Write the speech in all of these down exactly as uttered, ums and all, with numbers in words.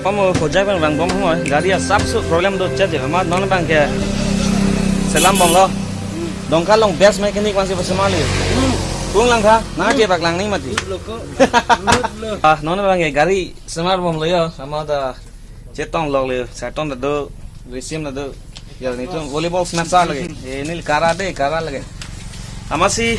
Pamo hojai pen vangbom humoi, gari asapso problem do chot je, amat non abangke selam bomlo. Dongka along best mechanic vangsi pasemar le. Kung Langtha, nangke paklang nangji mati. Ah, non abangke gari semar bomlo yo, amat ta chetong lok le, Sarton ta do, Risim ta do. Ya, netum volleyball match lage. Eh, neli kara de, kara lage. Amatsi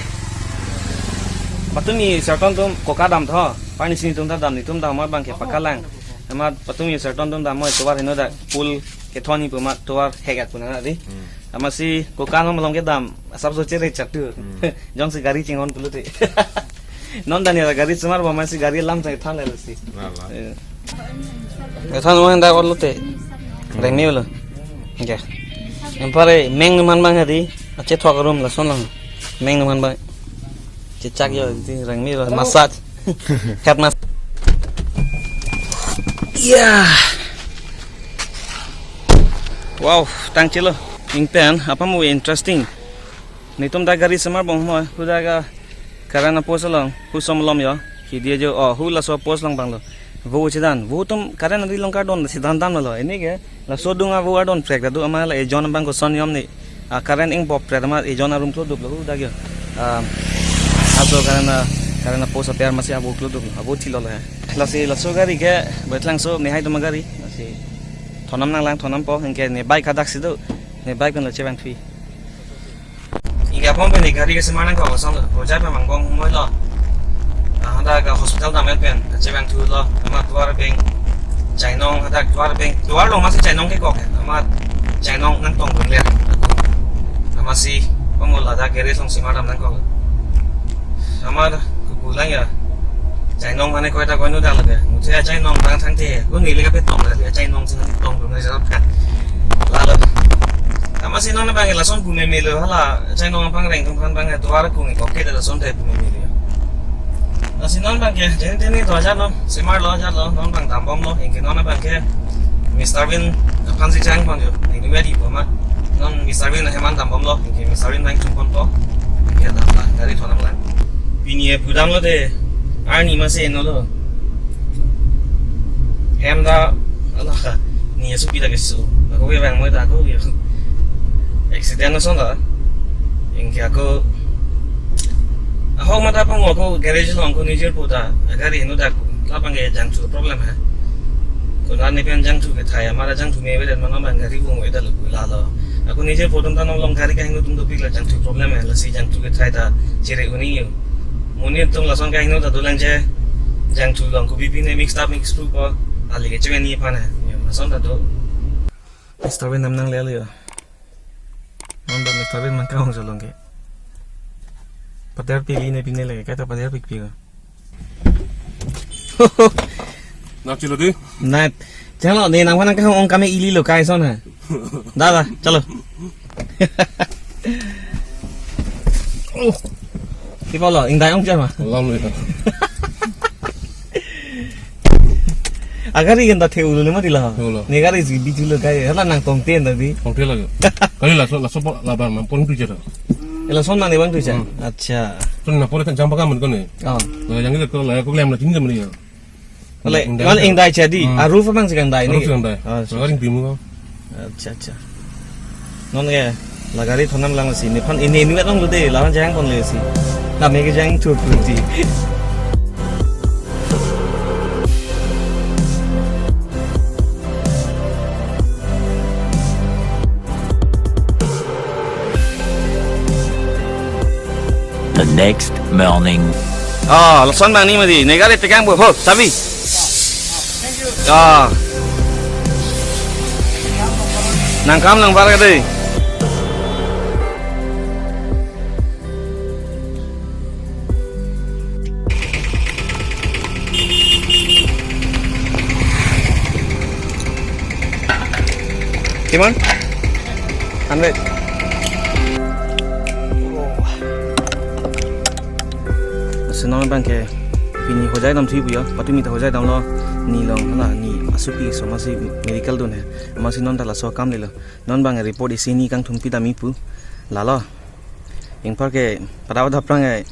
patumi Sarton atum koka damtha. Pani sini atum ta dam, netum dam amat abangke pakalang. Amat patumi Sarton atum dam moi tovar heno dak pool kethon ni pu amat tovar hek-ak pu nang di. Hmm. Amatsi koka non malom ke dam, asapso chere chatu. Hmm. Jongsi gari chinghon pulote. Non dan ya gari semar bomasi gari alam chai than le si. Wala. Eh. Ethan mo henda korlote. Rengmi lo. Oke. Empare meng numan bang hadi. Ache thok room lason lang. Meng numan bang. Chechak yo di rengmi lo massage. Head massage. Ya. Wow, tang chelo. Ingpen, apa mo interesting. Netum ta gari semar bom humoi, huda ka current apost along, hu som lom yo, hidi ajo, oh, hu laso apost along bang lo. Vo chedan, vo atum current ari along kardon, chedan dam lo, ini ke, laso adung avo ardon prek ta do, amat la ejon abang koson yom ni, a current ingbop prek amat ejon arum kloduk lo, huda kyo. Ah, aso current a, current apost aper masi avo kloduk lo, avo thilo lo he. Lasi laso gari ke, Betlangso, Nihai atum agari, lasi thonam nanglang, thonam po, anke ne bike hadak si do, ne bike pen lo chevangthui. Ingke apom pen gari kesemar nangkok lason lo. Hojai pen vangbom humoi lo. Ah, hadak hospital damel pen kachevangthu lo. Amat tovar abeng. Chainong hadak tovar abeng. Tovar along masi chainong kekok he. Amat chainong nangtongdun le. Amatsi pamol ladak garage along semar dam nangkok. Amat kuku lang ya. Chainong mane koi ta koi nu dak lage. Muthe achainong bang thangte. Ko neli kapetong le achainong si nangtongdun le jap kan. Lalo. Amatsi non abang lason pu meme lo hala. Achainong aphangreng atum aphan bang tovar kung kok ke lason te pu meme lo. Lasi non abangke, jeni teni to ajat lo, semar lo ajat lo, non abang dambom lo, ingke non abangke, Mister Bean aphansi chang pon jo, ingke ready po ma. Non Mister Bean ahem an dambom lo, ingke Mister Bean nangchung pon po, ingke dam la, gari thonam lang. Pini e pudam lote, arni masi eno lo. Hem ta, ala, ni asu pida keso. Ako ke bang moi ta ako ke. Accident ason ta. Ingke ako, ahok mata pang ako garage along ako nijor po ta. Gari heno ta ako. Labang ke jangthu problem he. Ko na ni pen jangthu kethai, amat jangthu me vedet mano bang gari bung vedet lo lalo. Ako nijor po atum ta non along gari kahingno atum dopik la jangthu problem he. Lasi jangthu kethai ta chere uni yo. Monit atum lason kahingno ta dolang je jangthu along ko B P ne mix up mix pu po. Ali ke chewen ni aphan he. Yo, lason ta do. Mister Bean nam nangle lo yo. Non ta Mister Bean man kahong cholong ke. Pader pili ne pine lage, kaita pader pikpi ko. Nak chilo di? Nat. Chalo, ne nang nang kahong ong kami ili lo kai son ha. Dada, chalo. Oh. Kipa lo, ingdai ong chama. Alam lo. Agari kan ta the ulu le mati la. Ulu. Ne gari si bitu lo kai, hala nangtongte ta di. Tongte lagi. Kali laso, laso po labar man pon tu jera. Ela son nang ne bang tu cha. Hmm. Acha. Tun na pore kan jam pakam kan ne. Oh. La yang le ko la ko lem la tin jam ni. Ole, ingdai. Ingdai cha di. Hmm. A roof abang si kangdai ni. Roof kangdai. Oh, la ring bimu. Acha, acha. Non ke, la gari thonam lang si, nephan ini ini nong lo de, lawan jang kon le si. Kami ke jangthu pruti. The next morning. Ah, lason bang ni mati. Ne gari tekang po. Ho, sabi. Ah. Nangkam nangbar ka dei. Kiman? Hundred. Lasi non bang ke pini hojai dam thui puyo, patumi ta hojai damlo, ni along hala ni asopi so masi medical dun he, masi non ta laso akam lelo, non bang report isi ni kangthum pi dam ipu, lalo, ingpar ke pada pada prang e,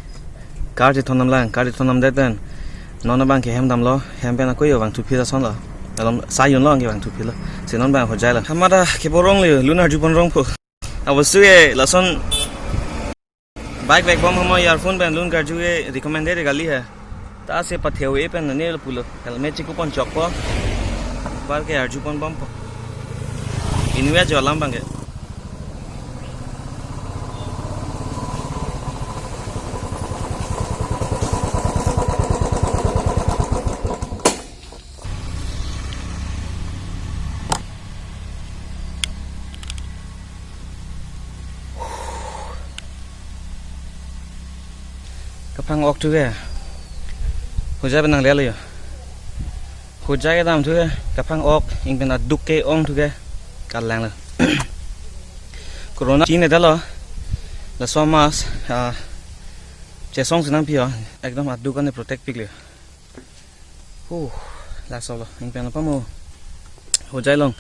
car chethon dam lang, car chethon dam det pen, non bang ke hem damlo, hem pen ako yo bang thu phi ta son lo. Alom sayun lo angke bang thupi lo. Si non bang hojai lo. Hamada ke borong le lun arju pon rong po. Abostu ke lason bike bag bom hamo earphone pen lun karju ke recommended kali hai. Ta se patheu e pen ne pulo. Helmet chikupon chokpo. Bar ke arju pon bompo. Inwe jo alam bang ke. Kaprang ok thu ke. Hojai pen nanglelo yo. Hojai kedam thu ke. Kaprang ok ingpen aduk ke ong thu ke. Kalang lo. Corona chine dalo. Laso mask, ah, chesong sinang pio. Ekdom aduk ane protect pik le. Huh, laso lo. Ingpen apa mo? Hojai along.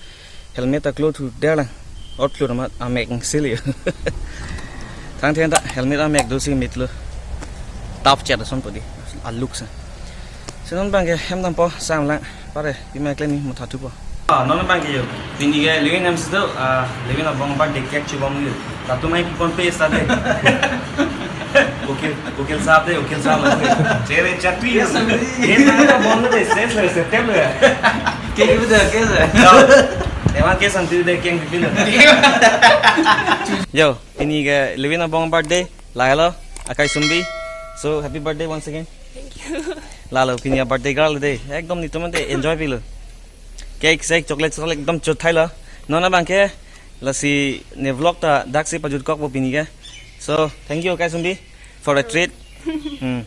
Helmet ta klo thu der lang. Ot klo amat amek sili. Thang thang ta helmet amek do si mit lo. Tap chat son podi. Aluk sa. Si non bang ke hem dampo sam lang. Pare, pima klem ni mutha thupo. Ah, non bang ke yo. Pini ke Lewin hem sido, ah, Lewin abong birthday cake chibom yo. Latum ai pipon pe sa de. Ukil, ukil sahab de, ukil sahab de. Chere chatri. Yes, sir. Yes, sir. Bom de, ses le, setem le. Cake bi de, cake sir. Yo. Eman ke santi de, cake bi de. Yo, pini ke Lewin abong birthday. Lahelo, Akai Sumbi. So, happy birthday once again. Thank you. Lalo, pini a birthday girl de. Ekdom netum ante enjoy pilo. Cake, cake, chocolate, chocolate, ekdom chot thailo. Non abang ke, lasi ne vlog ta dak si pajut kokpo pini ke. So, thank you, Akai Sumbi, for a treat. Hmm.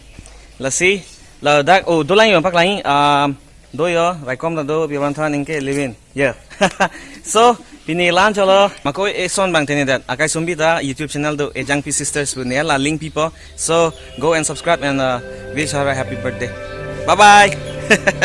Lasi, la dak, oh, dolang yo, paklang, um, do yo, raikom ta do, piawan than ingke Lewin. Yeah. So, pini lan cholo, mako eson bang tene dat. Akai Sumbi ta YouTube channel do, Ejangpi Sisters pu ne la link pipo. So, go and subscribe and, uh, wish her a happy birthday. Bye bye.